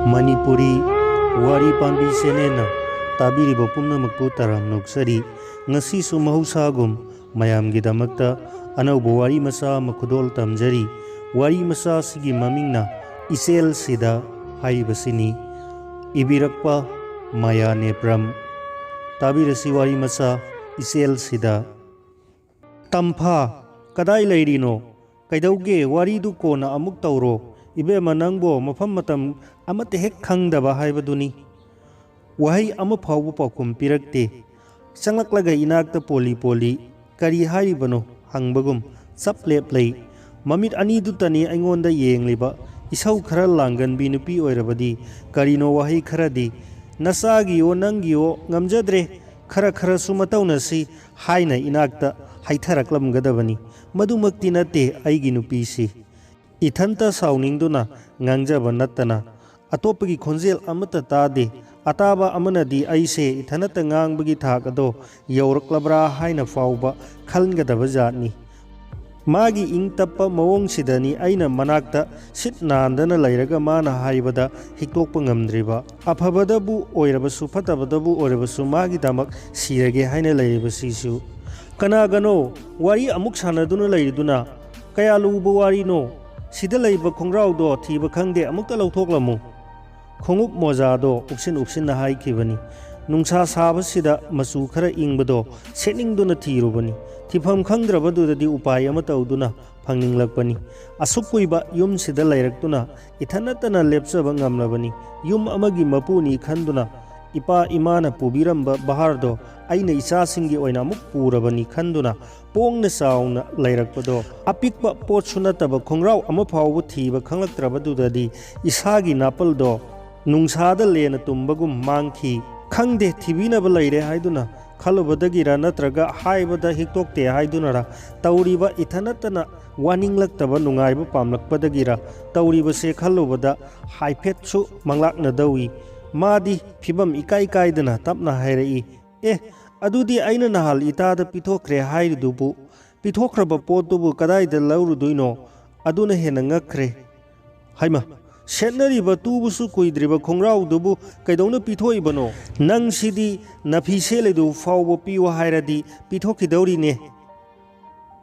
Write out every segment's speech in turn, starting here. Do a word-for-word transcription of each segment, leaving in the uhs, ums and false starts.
ꯃꯅꯤꯄꯨꯔꯤ ꯋꯥꯔꯤ ꯄꯥꯝꯕꯤ ꯆꯦꯅꯦꯜꯅ ꯇꯥꯕꯤꯔꯤꯕ ꯄꯨꯝꯅꯃꯛꯄꯨ ꯇꯔꯥꯝꯅ ꯑꯣꯛꯆꯔꯤ꯫ ꯉꯁꯤꯁꯨ ꯃꯍꯧꯁꯥꯒꯨꯝ ꯃꯌꯥꯝꯒꯤꯗꯃꯛꯇ ꯑꯅꯧꯕ ꯋꯥꯔꯤ ꯃꯆꯥ ꯑꯃ ꯈꯨꯗꯣꯜ ꯇꯝꯖꯔꯤ꯫ ꯋꯥꯔꯤ ꯃꯆꯥ ꯑꯁꯤꯒꯤ ꯃꯃꯤꯡꯅ ꯏꯆꯦꯜꯁꯤꯗ ꯍꯥꯏꯔꯤꯕꯁꯤꯅꯤ꯫ ꯏꯕꯤꯔꯛꯄ ꯃꯌꯥ ꯅꯦꯄ꯭ꯔꯝ꯫ ꯇꯥꯕꯤꯔꯁꯤ ꯋꯥꯔꯤ ꯃꯆꯥ ꯏꯆꯦꯜꯁꯤꯗ꯫ "ꯇꯝꯐꯥ, ꯀꯗꯥꯏ ꯂꯩꯔꯤꯅꯣ? ꯀꯩꯗꯧꯒꯦ? ꯋꯥꯔꯤꯗꯨ ꯀꯣꯟꯅ ꯑꯃꯨꯛ ꯇꯧꯔꯣ꯫ ꯏꯕꯦꯝꯃ, ꯅꯪꯕꯣ ꯃꯐꯝ ꯃꯇꯝ ꯑꯃꯠꯇ ꯍꯦꯛ ꯈꯪꯗꯕ ꯍꯥꯏꯕꯗꯨꯅꯤ꯫" ꯋꯥꯍꯩ ꯑꯃ ꯐꯥꯎꯕ ꯄꯥꯎꯈꯨꯝ ꯄꯤꯔꯛꯇꯦ꯫ ꯆꯪꯂꯛꯂꯒ ꯏꯅꯥꯛꯇ ꯄꯣꯜꯂꯤ ꯄꯣꯜꯂꯤ "ꯀꯔꯤ ꯍꯥꯏꯔꯤꯕꯅꯣ?" ꯍꯪꯕꯒꯨꯝ ꯆꯞ ꯂꯦꯞ ꯂꯩ꯫ ꯃꯃꯤꯠ ꯑꯅꯤꯗꯨꯇꯅꯤ ꯑꯩꯉꯣꯟꯗ ꯌꯦꯡꯂꯤꯕ꯫ ꯏꯁꯧ ꯈꯔ ꯂꯥꯡꯒꯟꯕꯤ ꯅꯨꯄꯤ ꯑꯣꯏꯔꯕꯗꯤ ꯀꯔꯤꯅꯣ ꯋꯥꯍꯩ ꯈꯔꯗꯤ "ꯅꯆꯥꯒꯤꯌꯣ ꯅꯪꯒꯤꯌꯣ ꯉꯝꯖꯗ꯭ꯔꯦ, ꯈꯔ ꯈꯔꯁꯨ ꯃꯇꯧꯅꯁꯤ" ꯍꯥꯏꯅ ꯏꯅꯥꯛꯇ ꯍꯥꯏꯊꯔꯛꯂꯝꯒꯗꯕꯅꯤ꯫ ꯃꯗꯨꯃꯛꯇꯤ ꯅꯠꯇꯦ ꯑꯩꯒꯤ ꯅꯨꯄꯤꯁꯤ꯫ ꯏꯊꯟꯇ ꯁꯥꯎꯅꯤꯡꯗꯨꯅ ꯉꯥꯡꯖꯕ ꯅꯠꯇꯅ ꯑꯇꯣꯞꯄꯒꯤ ꯈꯣꯟꯖꯦꯜ ꯑꯃꯠꯇ ꯇꯥꯗꯦ꯫ ꯑꯇꯥꯕ ꯑꯃꯅꯗꯤ ꯑꯩꯁꯦ ꯏꯊꯟꯇ ꯉꯥꯡꯕꯒꯤ ꯊꯥꯛ ꯑꯗꯣ ꯌꯧꯔꯛꯂꯕ꯭ꯔꯥ ꯍꯥꯏꯅ ꯐꯥꯎꯕ ꯈꯟꯒꯗꯕ ꯖꯥꯠꯅꯤ꯫ ꯃꯥꯒꯤ ꯏꯪ ꯇꯞꯄ ꯃꯑꯣꯡꯁꯤꯗꯅꯤ ꯑꯩꯅ ꯃꯅꯥꯛꯇ ꯁꯤꯠ ꯅꯥꯟꯗꯅ ꯂꯩꯔꯒ ꯃꯥꯅ ꯍꯥꯏꯕꯗ ꯍꯤꯛꯇꯣꯛꯄ ꯉꯝꯗ꯭ꯔꯤꯕ꯫ ꯑꯐꯕꯗꯕꯨ ꯑꯣꯏꯔꯕꯁꯨ ꯐꯠꯇꯕꯗꯕꯨ ꯑꯣꯏꯔꯕꯁꯨ ꯃꯥꯒꯤꯗꯃꯛ ꯁꯤꯔꯒꯦ ꯍꯥꯏꯅ ꯂꯩꯔꯤꯕꯁꯤꯁꯨ꯫ "ꯀꯅꯥꯒꯅꯣ ꯋꯥꯔꯤ ꯑꯃꯨꯛ ꯁꯥꯟꯅꯗꯨꯅ ꯂꯩꯔꯤꯗꯨꯅ? ꯀꯌꯥ ꯂꯨꯕ ꯋꯥꯔꯤꯅꯣ? ꯁꯤꯗ ꯂꯩꯕ ꯈꯣꯡꯒ꯭ꯔꯥꯎꯗꯣ ꯊꯤꯕ ꯈꯪꯗꯦ, ꯑꯃꯨꯛꯇ ꯂꯧꯊꯣꯛꯂꯝꯃꯨ꯫" ꯈꯣꯡꯎꯞ ꯃꯣꯖꯥꯗꯣ ꯎꯞꯁꯤꯟ ꯎꯞꯁꯤꯟꯅ ꯍꯥꯏꯈꯤꯕꯅꯤ꯫ ꯅꯨꯡꯁꯥ ꯁꯥꯕꯁꯤꯗ ꯃꯆꯨ ꯈꯔ ꯏꯪꯕꯗꯣ ꯁꯦꯠꯅꯤꯡꯗꯨꯅ ꯊꯤꯔꯨꯕꯅꯤ꯫ ꯊꯤꯐꯝ ꯈꯪꯗ꯭ꯔꯕꯗꯨꯗꯗꯤ ꯎꯄꯥꯏ ꯑꯃ ꯇꯧꯗꯨꯅ ꯐꯪꯅꯤꯡꯂꯛꯄꯅꯤ꯫ ꯑꯁꯨꯛ ꯀꯨꯏꯕ ꯌꯨꯝꯁꯤꯗ ꯂꯩꯔꯛꯇꯨꯅ ꯏꯊꯟꯅꯇꯅ ꯂꯦꯞꯆꯕ ꯉꯝꯂꯕꯅꯤ꯫ ꯌꯨꯝ ꯑꯃꯒꯤ ꯃꯄꯨꯅꯤ ꯈꯟꯗꯨꯅ ꯏꯄꯥ ꯏꯃꯥꯅ ꯄꯨꯕꯤꯔꯝꯕ ꯚꯥꯔꯗꯣ ꯑꯩꯅ ꯏꯆꯥꯁꯤꯡꯒꯤ ꯑꯣꯏꯅ ꯑꯃꯨꯛ ꯄꯨꯔꯕꯅꯤ ꯈꯟꯗꯨꯅ ꯄꯣꯡꯅ ꯆꯥꯎꯅ ꯂꯩꯔꯛꯄꯗꯣ, ꯑꯄꯤꯛꯄ ꯄꯣꯠꯁꯨ ꯅꯠꯇꯕ ꯈꯣꯡꯒ꯭ꯔꯥꯎ ꯑꯃ ꯐꯥꯎꯕ ꯊꯤꯕ ꯈꯪꯂꯛꯇ꯭ꯔꯕꯗꯨꯗꯗꯤ ꯏꯁꯥꯒꯤ ꯅꯥꯄꯜꯗꯣ ꯅꯨꯡꯁꯥꯗ ꯂꯦꯟꯅ ꯇꯨꯝꯕꯒꯨꯝ ꯃꯥꯡꯈꯤ꯫ ꯈꯪꯗꯦ, ꯊꯤꯕꯤꯅꯕ ꯂꯩꯔꯦ ꯍꯥꯏꯗꯨꯅ ꯈꯜꯂꯨꯕꯗꯒꯤꯔ ꯅꯠꯇ꯭ꯔꯒ ꯍꯥꯏꯕꯗ ꯍꯤꯛꯇꯣꯛꯇꯦ ꯍꯥꯏꯗꯨꯅꯔ ꯇꯧꯔꯤꯕ ꯏꯊꯟꯅꯠꯇꯅ ꯋꯥꯅꯤꯡꯂꯛꯇꯕ ꯅꯨꯡꯉꯥꯏꯕ ꯄꯥꯝꯂꯛꯄꯗꯒꯤꯔ ꯇꯧꯔꯤꯕꯁꯦ ꯈꯜꯂꯨꯕꯗ ꯍꯥꯏꯐꯦꯠꯁꯨ ꯃꯪꯂꯥꯛꯅꯗꯧꯏ꯫ ꯃꯥꯗꯤ ꯐꯤꯕꯝ ꯏꯀꯥꯏ ꯀꯥꯏꯗꯅ ꯇꯞꯅ ꯍꯥꯏꯔꯛꯏ, "ꯑꯦ, ꯑꯗꯨꯗꯤ ꯑꯩꯅ ꯅꯍꯥꯟ ꯏꯇꯥꯗ ꯄꯤꯊꯣꯛꯈ꯭ꯔꯦ ꯍꯥꯏꯔꯤꯗꯨꯕꯨ, ꯄꯤꯊꯣꯛꯈ꯭ꯔꯕ ꯄꯣꯠꯇꯨꯕꯨ ꯀꯗꯥꯏꯗ ꯂꯧꯔꯨꯗꯣꯏꯅꯣ? ꯑꯗꯨꯅ ꯍꯦꯟꯅ ꯉꯛꯈ꯭ꯔꯦ꯫" ꯍꯩꯃꯥ, ꯁꯦꯠꯅꯔꯤꯕ ꯇꯨꯕꯁꯨ ꯀꯨꯏꯗ꯭ꯔꯤꯕ ꯈꯣꯡꯒ꯭ꯔꯥꯎꯗꯨꯕꯨ ꯀꯩꯗꯧꯅ ꯄꯤꯊꯣꯛꯏꯕꯅꯣ? ꯅꯪꯁꯤꯗꯤ ꯅꯐꯤ ꯁꯦꯠꯂꯤꯗꯨ ꯐꯥꯎꯕ ꯄꯤꯌꯨ ꯍꯥꯏꯔꯗꯤ ꯄꯤꯊꯣꯛꯈꯤꯗꯧꯔꯤꯅꯦ꯫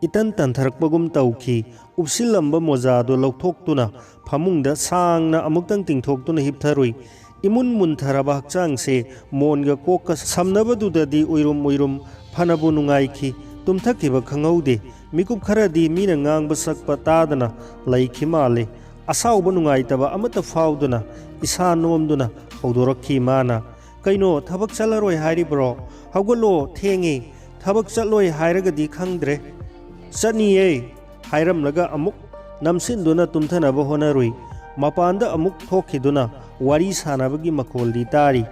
ꯏꯇꯟ ꯇꯟꯊꯔꯛꯄꯒꯨꯝ ꯇꯧꯈꯤ꯫ ꯎꯞꯁꯤꯜꯂꯝꯕ ꯃꯣꯖꯥꯗꯨ ꯂꯧꯊꯣꯛꯇꯨꯅ ꯐꯃꯨꯡꯗ ꯁꯥꯡꯅ ꯑꯃꯨꯛꯇꯪ ꯇꯤꯡꯊꯣꯛꯇꯨꯅ ꯍꯤꯞꯊꯔꯨꯏ꯫ ꯏꯃꯨꯟ ꯃꯨꯟꯊꯔꯕ ꯍꯛꯆꯥꯡꯁꯦ ꯃꯣꯟꯒ ꯀꯣꯛꯀ ꯁꯝꯅꯕꯗꯨꯗꯗꯤ ꯎꯏꯔꯨꯝ ꯎꯏꯔꯨꯝ ꯐꯅꯕꯨ ꯅꯨꯡꯉꯥꯏꯈꯤ꯫ ꯇꯨꯝꯊꯈꯤꯕ ꯈꯪꯍꯧꯗꯦ꯫ ꯃꯤꯀꯨꯞ ꯈꯔꯗꯤ ꯃꯤꯅ ꯉꯥꯡꯕ ꯁꯛꯄ ꯇꯥꯗꯅ ꯂꯩꯈꯤ ꯃꯥꯜꯂꯦ꯫ ꯑꯁꯥꯎꯕ ꯅꯨꯡꯉꯥꯏꯇꯕ ꯑꯃꯠꯇ ꯐꯥꯎꯗꯅ ꯏꯁꯥ ꯅꯣꯝꯗꯨꯅ ꯍꯧꯗꯣꯔꯛꯈꯤ ꯃꯥꯅ꯫ "ꯀꯩꯅꯣ, ꯊꯕꯛ ꯆꯠꯂꯔꯣꯏ ꯍꯥꯏꯔꯤꯕ꯭ꯔꯣ? ꯍꯧꯒꯠꯂꯣ, ꯊꯦꯡꯉꯦ꯫ ꯊꯕꯛ ꯆꯠꯂꯣꯏ ꯍꯥꯏꯔꯒꯗꯤ ꯈꯪꯗ꯭ꯔꯦ꯫ ꯆꯠꯅꯤꯌꯦ" ꯍꯥꯏꯔꯝꯂꯒ ꯑꯃꯨꯛ ꯅꯝꯁꯤꯟꯗꯨꯅ ꯇꯨꯝꯊꯅꯕ ꯍꯣꯠꯅꯔꯨꯏ꯫ ꯃꯄꯥꯟꯗ ꯑꯃꯨꯛ ꯊꯣꯛꯈꯤꯗꯨꯅ ꯋꯥꯔꯤ ꯁꯥꯟꯅꯕꯒꯤ ꯃꯈꯣꯜꯗꯤ ꯇꯥꯔꯤ꯫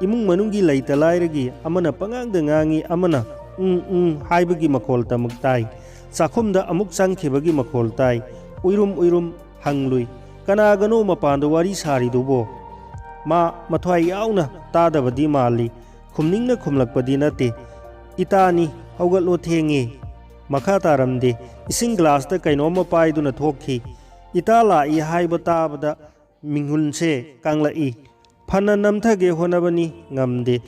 ꯏꯃꯨꯡ ꯃꯅꯨꯡꯒꯤ ꯂꯩꯇ ꯂꯥꯏꯔꯒꯤ ꯑꯃꯅ ꯄꯉꯥꯡꯗ ꯉꯥꯡꯉꯤ, ꯑꯃꯅ "ꯎꯝ, ꯎꯝ" ꯍꯥꯏꯕꯒꯤ ꯃꯈꯣꯜꯇꯃꯛ ꯇꯥꯏ꯫ ꯆꯥꯛꯈꯨꯝꯗ ꯑꯃꯨꯛ ꯆꯪꯈꯤꯕꯒꯤ ꯃꯈꯣꯜ ꯇꯥꯏ꯫ ꯎꯏꯔꯨꯝ ꯎꯏꯔꯨꯝ ꯍꯪꯂꯨꯏ꯫ "ꯀꯅꯥꯒꯅꯣ ꯃꯄꯥꯟꯗ ꯋꯥꯔꯤ ꯁꯥꯔꯤꯗꯨꯕꯣ?" ꯃꯥ ꯃꯊ꯭ꯋꯥꯏ ꯌꯥꯎꯅ ꯇꯥꯗꯕꯗꯤ ꯃꯥꯜꯂꯤ꯫ ꯈꯨꯝꯅꯤꯡꯅ ꯈꯨꯝꯂꯛꯄꯗꯤ ꯅꯠꯇꯦ꯫ "ꯏꯇꯥꯅꯤ, ꯍꯧꯒꯠꯂꯣ, ꯊꯦꯡꯉꯦ"꯫ ꯃꯈꯥ ꯇꯥꯔꯝꯗꯦ꯫ ꯏꯁꯤꯡ ꯒ꯭ꯂꯥꯁꯇ ꯀꯩꯅꯣꯝꯃ ꯄꯥꯏꯗꯨꯅ ꯊꯣꯛꯈꯤ꯫ ꯏꯇꯥ ꯂꯥꯛꯏ ꯍꯥꯏꯕ ꯇꯥꯕꯗ ꯃꯤꯍꯨꯟꯁꯦ ꯀꯪꯂꯛꯏ꯫ ꯐꯅ ꯅꯝꯊꯒꯦ ꯍꯣꯠꯅꯕꯅꯤ, ꯉꯝꯗꯦ꯫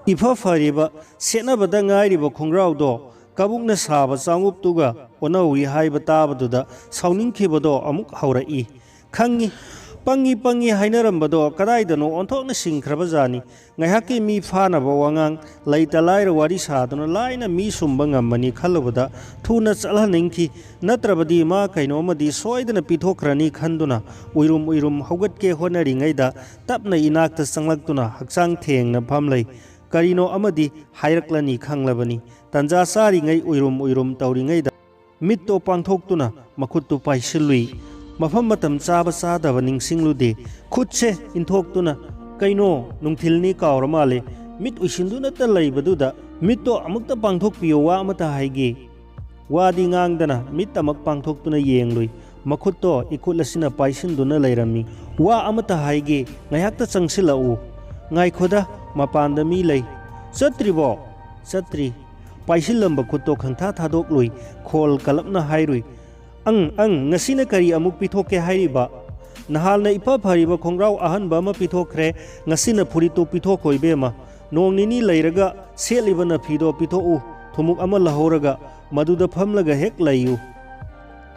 ꯏꯐ ꯐꯔꯤꯕ, ꯁꯦꯠꯅꯕꯗ ꯉꯥꯏꯔꯤꯕ ꯈꯣꯡꯒ꯭ꯔꯥꯎꯗꯣ ꯀꯕꯨꯛꯅ ꯁꯥꯕ ꯆꯥꯉꯨꯞꯇꯨꯒ ꯑꯣꯟꯅꯍꯧꯏ ꯍꯥꯏꯕ ꯇꯥꯕꯗꯨꯗ ꯁꯥꯎꯅꯤꯡꯈꯤꯕꯗꯣ ꯑꯃꯨꯛ ꯍꯧꯔꯛꯏ꯫ ꯈꯪꯉꯤ, ꯄꯪꯉꯤ ꯄꯪꯉꯤ ꯍꯥꯏꯅꯔꯝꯕꯗꯣ ꯀꯗꯥꯏꯗꯅꯣ ꯑꯣꯟꯊꯣꯛꯅ ꯁꯤꯡꯈ꯭ꯔꯕ ꯖꯥꯠꯅꯤ꯫ ꯉꯥꯏꯍꯥꯛꯀꯤ ꯃꯤ ꯐꯥꯅꯕ ꯋꯥꯉꯥꯡ, ꯂꯩꯇ ꯂꯥꯏꯔ ꯋꯥꯔꯤ ꯁꯥꯗꯨꯅ ꯂꯥꯏꯅ ꯃꯤ ꯁꯨꯝꯕ ꯉꯝꯃꯅꯤ ꯈꯜꯂꯨꯕꯗ ꯊꯨꯅ ꯆꯠꯍꯟꯅꯤꯡꯈꯤ꯫ ꯅꯠꯇ꯭ꯔꯕꯗꯤ ꯃꯥ ꯀꯩꯅꯣꯝꯃꯗꯤ ꯁꯣꯏꯗꯅ ꯄꯤꯊꯣꯛꯈ꯭ꯔꯅꯤ ꯈꯟꯗꯨꯅ ꯎꯏꯔꯨꯝ ꯎꯏꯔꯨꯝ ꯍꯧꯒꯠꯀꯦ ꯍꯣꯠꯅꯔꯤꯉꯩꯗ ꯇꯞꯅ ꯏꯅꯥꯛꯇ ꯆꯪꯂꯛꯇꯨꯅ ꯍꯛꯆꯥꯡ ꯊꯦꯡꯅ ꯐꯝꯂꯩ꯫ ꯀꯔꯤꯅꯣ ꯑꯃꯗꯤ ꯍꯥꯏꯔꯛꯂꯅꯤ ꯈꯪꯂꯕꯅꯤ꯫ ꯇꯟꯖꯥ ꯆꯥꯔꯤꯉꯩ ꯎꯏꯔꯨꯝ ꯎꯏꯔꯨꯝ ꯇꯧꯔꯤꯉꯩꯗ ꯃꯤꯠꯇꯣ ꯄꯥꯡꯊꯣꯛꯇꯨꯅ ꯃꯈꯨꯠꯇꯨ ꯄꯥꯏꯁꯤꯜꯂꯨꯏ꯫ ꯃꯐꯝ ꯃꯇꯝ ꯆꯥꯕ ꯆꯥꯗꯕ ꯅꯤꯡꯁꯤꯡꯂꯨꯗꯦ꯫ ꯈꯨꯠꯁꯦ ꯏꯟꯊꯣꯛꯇꯨꯅ, "ꯀꯩꯅꯣ, ꯅꯨꯡꯊꯤꯜꯅꯤ ꯀꯥꯎꯔ ꯃꯥꯜꯂꯦ꯫ ꯃꯤꯠ ꯎꯏꯁꯤꯟꯗꯨꯅꯇ ꯂꯩꯕꯗꯨꯗ ꯃꯤꯠꯇꯣ ꯑꯃꯨꯛꯇ ꯄꯥꯡꯊꯣꯛꯄꯤꯌꯣ, ꯋꯥ ꯑꯃꯇ ꯍꯥꯏꯒꯦ"꯫ ꯋꯥꯗꯤ ꯉꯥꯡꯗꯅ ꯃꯤꯠ ꯑꯃꯛ ꯄꯥꯡꯊꯣꯛꯇꯨꯅ ꯌꯦꯡꯂꯨꯏ꯫ ꯃꯈꯨꯠꯇꯣ ꯏꯈꯨꯠ ꯑꯁꯤꯅ ꯄꯥꯏꯁꯤꯟꯗꯨꯅ ꯂꯩꯔꯝꯃꯤ꯫ "ꯋꯥ ꯑꯃꯇ ꯍꯥꯏꯒꯦ, ꯉꯥꯏꯍꯥꯛꯇ ꯆꯪꯁꯤꯜꯂꯛꯎ"꯫ "ꯉꯥꯏꯈꯣꯗ, ꯃꯄꯥꯟꯗ ꯃꯤ ꯂꯩ"꯫ "ꯆꯠꯇ꯭ꯔꯤꯕꯣ?" "ꯆꯠꯇ꯭ꯔꯤ"꯫ ꯄꯥꯏꯁꯤꯜꯂꯝꯕ ꯈꯨꯠꯇꯣ ꯈꯪꯊꯥ ꯊꯥꯗꯣꯛꯂꯨꯏ꯫ ꯈꯣꯜ ꯀꯂꯞꯅ ꯍꯥꯏꯔꯨꯏ꯫ "ꯑꯪ, ꯑꯪ, ꯉꯁꯤꯅ ꯀꯔꯤ ꯑꯃꯨꯛ ꯄꯤꯊꯣꯛꯀꯦ ꯍꯥꯏꯔꯤꯕ?" "ꯅꯍꯥꯟꯅ ꯏꯐ ꯐꯔꯤꯕ ꯈꯣꯡꯒ꯭ꯔꯥꯎ ꯑꯍꯟꯕ ꯑꯃ ꯄꯤꯊꯣꯛꯈ꯭ꯔꯦ, ꯉꯁꯤꯅ ꯐꯨꯔꯤꯠꯇꯨ ꯄꯤꯊꯣꯛꯈꯣ ꯏꯕꯦꯝꯃ꯫ ꯅꯣꯡ ꯅꯤꯅꯤ ꯂꯩꯔꯒ ꯁꯦꯠꯂꯤꯕ ꯅꯐꯤꯗꯣ ꯄꯤꯊꯣꯛꯎ", ꯊꯨꯃꯨꯛ ꯑꯃ ꯂꯧꯍꯧꯔꯒ ꯃꯗꯨꯗ ꯐꯝꯂꯒ ꯍꯦꯛ ꯂꯩꯌꯨ꯫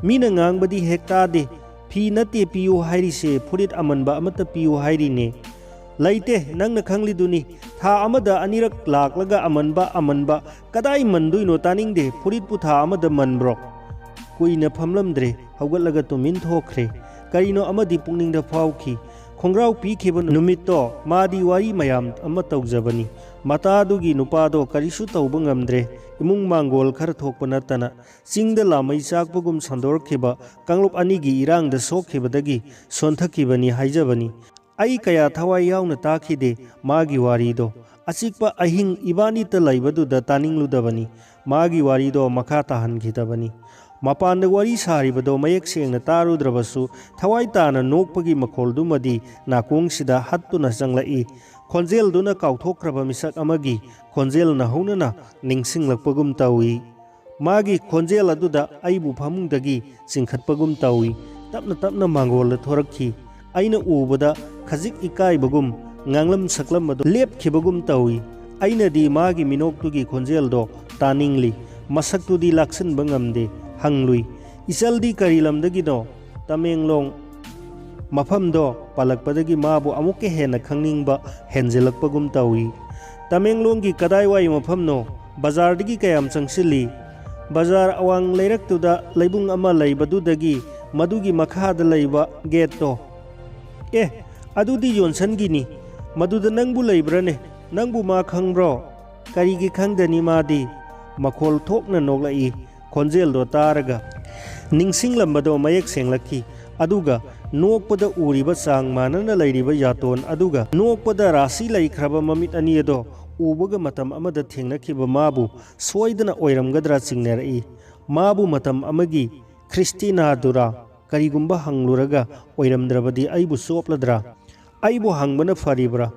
ꯃꯤꯅ ꯉꯥꯡꯕꯗꯤ ꯍꯦꯛ ꯇꯥꯗꯦ꯫ "ꯐꯤ ꯅꯠꯇꯦ ꯄꯤꯌꯨ ꯍꯥꯏꯔꯤꯁꯦ, ꯐꯨꯔꯤꯠ ꯑꯃꯟꯕ ꯑꯃꯠꯇ ꯄꯤꯌꯨ ꯍꯥꯏꯔꯤꯅꯦ"꯫ "ꯂꯩꯇꯦ, ꯅꯪꯅ ꯈꯪꯂꯤꯗꯨꯅꯤ꯫ ꯊꯥ ꯑꯃꯗ ꯑꯅꯤꯔꯛ ꯂꯥꯛꯂꯒ ꯑꯃꯟꯕ, ꯑꯃꯟꯕ꯫ ꯀꯗꯥꯏ ꯃꯟꯗꯣꯏꯅꯣ? ꯇꯥꯅꯤꯡꯗꯦ꯫ ꯐꯨꯔꯤꯠꯄꯨ ꯊꯥ ꯑꯃꯗ ꯃꯟꯕ꯭ꯔꯣ?" ꯀꯨꯏꯅ ꯐꯝꯂꯝꯗ꯭ꯔꯦ, ꯍꯧꯒꯠꯂꯒ ꯇꯨꯃꯤꯟ ꯊꯣꯛꯈ꯭ꯔꯦ꯫ ꯀꯔꯤꯅꯣ ꯑꯃꯗꯤ ꯄꯨꯛꯅꯤꯡꯗ ꯐꯥꯎꯈꯤ꯫ ꯈꯣꯡꯒ꯭ꯔꯥꯎ ꯄꯤꯈꯤꯕ ꯅꯨꯃꯤꯠꯇꯣ ꯃꯥꯗꯤ ꯋꯥꯔꯤ ꯃꯌꯥꯝ ꯑꯃ ꯇꯧꯖꯕꯅꯤ꯫ ꯃꯇꯥꯗꯨꯒꯤ ꯅꯨꯄꯥꯗꯣ ꯀꯔꯤꯁꯨ ꯇꯧꯕ ꯉꯝꯗ꯭ꯔꯦ, ꯏꯃꯨꯡ ꯃꯥꯡꯒꯣꯜ ꯈꯔ ꯊꯣꯛꯄ ꯅꯠꯇꯅ꯫ ꯆꯤꯡꯗ ꯂꯥꯃꯩ ꯆꯥꯛꯄꯒꯨꯝ ꯁꯟꯗꯣꯔꯛꯈꯤꯕ ꯀꯥꯡꯂꯨꯞ ꯑꯅꯤꯒꯤ ꯏꯔꯥꯡꯗ ꯁꯣꯛꯈꯤꯕꯗꯒꯤ ꯁꯣꯟꯊꯈꯤꯕꯅꯤ ꯍꯥꯏꯖꯕꯅꯤ꯫ ꯑꯩ ꯀꯌꯥ ꯊꯋꯥꯏ ꯌꯥꯎꯅ ꯇꯥꯈꯤꯗꯦ ꯃꯥꯒꯤ ꯋꯥꯔꯤꯗꯣ꯫ ꯑꯆꯤꯛꯄ ꯑꯍꯤꯡ ꯏꯕꯥꯅꯤꯇ ꯂꯩꯕꯗꯨꯗ ꯇꯥꯅꯤꯡꯂꯨꯗꯕꯅꯤ꯫ ꯃꯥꯒꯤ ꯋꯥꯔꯤꯗꯣ ꯃꯈꯥ ꯇꯥꯍꯟꯈꯤꯗꯕꯅꯤ꯫ ꯃꯄꯥꯟꯗ ꯋꯥꯔꯤ ꯁꯥꯔꯤꯕꯗꯣ ꯃꯌꯦꯛ ꯁꯦꯡꯅ ꯇꯥꯔꯨꯗ꯭ꯔꯕꯁꯨ, ꯊꯋꯥꯏ ꯇꯥꯅ ꯅꯣꯛꯄꯒꯤ ꯃꯈꯣꯜꯗꯨꯃꯗꯤ ꯅꯥꯀꯣꯡꯁꯤꯗ ꯍꯠꯇꯨꯅ ꯆꯪꯂꯛꯏ꯫ ꯈꯣꯟꯖꯦꯜꯗꯨꯅ ꯀꯥꯎꯊꯣꯛꯈ꯭ꯔꯕ ꯃꯤꯁꯛ ꯑꯃꯒꯤ ꯈꯣꯟꯖꯦꯜꯅ ꯍꯧꯅꯅ ꯅꯤꯡꯁꯤꯡꯂꯛꯄꯒꯨꯝ ꯇꯧꯏ꯫ ꯃꯥꯒꯤ ꯈꯣꯟꯖꯦꯜ ꯑꯗꯨꯗ ꯑꯩꯕꯨ ꯐꯃꯨꯡꯗꯒꯤ ꯆꯤꯡꯈꯠꯄꯒꯨꯝ ꯇꯧꯏ꯫ ꯇꯞꯅ ꯇꯞꯅ ꯃꯥꯡꯒꯣꯜꯗ ꯊꯣꯔꯛꯈꯤ꯫ ꯑꯩꯅ ꯎꯕꯗ ꯈꯖꯤꯛ ꯏꯀꯥꯏꯕꯒꯨꯝ, ꯉꯥꯡꯂꯝ ꯁꯛꯂꯝꯕꯗꯨ ꯂꯦꯞꯈꯤꯕꯒꯨꯝ ꯇꯧꯏ꯫ ꯑꯩꯅꯗꯤ ꯃꯥꯒꯤ ꯃꯤꯅꯣꯛꯇꯨꯒꯤ ꯈꯣꯟꯖꯦꯜꯗꯣ ꯇꯥꯅꯤꯡꯂꯤ꯫ ꯃꯁꯛꯇꯨꯗꯤ ꯂꯥꯛꯁꯤꯟꯕ ꯉꯝꯗꯦ꯫ ꯍꯪꯂꯨꯏ, "ꯏꯆꯜꯗꯤ ꯀꯔꯤ ꯂꯝꯗꯒꯤꯅꯣ?" "ꯇꯃꯦꯡꯂꯣꯡ"꯫ ꯃꯐꯝꯗꯣ ꯄꯜꯂꯛꯄꯗꯒꯤ ꯃꯥꯕꯨ ꯑꯃꯨꯛꯀ ꯍꯦꯟꯅ ꯈꯪꯅꯤꯡꯕ ꯍꯦꯟꯖꯤꯜꯂꯛꯄꯒꯨꯝ ꯇꯧꯏ꯫ "ꯇꯃꯦꯡꯂꯣꯡꯒꯤ ꯀꯗꯥꯏꯋꯥꯏ ꯃꯐꯝꯅꯣ? ꯕꯖꯥꯔꯗꯒꯤ ꯀꯌꯥꯝ ꯆꯪꯁꯤꯜꯂꯤ?" "ꯕꯖꯥꯔ ꯑꯋꯥꯡ ꯂꯩꯔꯛꯇꯨꯗ ꯂꯩꯕꯨꯡ ꯑꯃ ꯂꯩꯕꯗꯨꯗꯒꯤ ꯃꯗꯨꯒꯤ ꯃꯈꯥꯗ ꯂꯩꯕ ꯒꯦꯠꯇꯣ"꯫ "ꯑꯦ, ꯑꯗꯨꯗꯤ ꯖꯣꯟꯁꯟꯒꯤꯅꯤ꯫ ꯃꯗꯨꯗ ꯅꯪꯕꯨ ꯂꯩꯕ꯭ꯔꯥꯅꯦ? ꯅꯪꯕꯨ ꯃꯥ ꯈꯪꯕ꯭ꯔꯣ?" "ꯀꯔꯤꯒꯤ ꯈꯪꯗꯅꯤ ꯃꯥꯗꯤ?" ꯃꯈꯣꯜ ꯊꯣꯛꯅ ꯅꯣꯛꯂꯛꯏ꯫ ꯈꯣꯟꯖꯦꯜꯗꯣ ꯇꯥꯔꯒ ꯅꯤꯡꯁꯤꯡꯂꯝꯕꯗꯣ ꯃꯌꯦꯛ ꯁꯦꯡꯂꯛꯈꯤ꯫ ꯑꯗꯨꯒ ꯅꯣꯛꯄꯗ ꯎꯔꯤꯕ ꯆꯥꯡ ꯃꯥꯟꯅꯅ ꯂꯩꯔꯤꯕ ꯌꯥꯇꯣꯟ ꯑꯗꯨꯒ ꯅꯣꯛꯄꯗ ꯔꯥꯁꯤ ꯂꯩꯈ꯭ꯔꯕ ꯃꯃꯤꯠ ꯑꯅꯤ ꯑꯗꯣ ꯎꯕꯒ ꯃꯇꯝ ꯑꯃꯗ ꯊꯦꯡꯅꯈꯤꯕ ꯃꯥꯕꯨ ꯁꯣꯏꯗꯅ ꯑꯣꯏꯔꯝꯒꯗ꯭ꯔꯥ ꯆꯤꯡꯅꯔꯛꯏ꯫ ꯃꯥꯕꯨ ꯃꯇꯝ ꯑꯃꯒꯤ ꯈ꯭ꯔꯤꯁꯇꯤꯅꯥꯗꯨꯔꯥ? ꯀꯔꯤꯒꯨꯝꯕ ꯍꯪꯂꯨꯔꯒ ꯑꯣꯏꯔꯝꯗ꯭ꯔꯕꯗꯤ ꯑꯩꯕꯨ ꯆꯣꯞꯂꯗ꯭ꯔꯥ? ꯑꯩꯕꯨ ꯍꯪꯕꯅ ꯐꯔꯤꯕ꯭ꯔꯥ?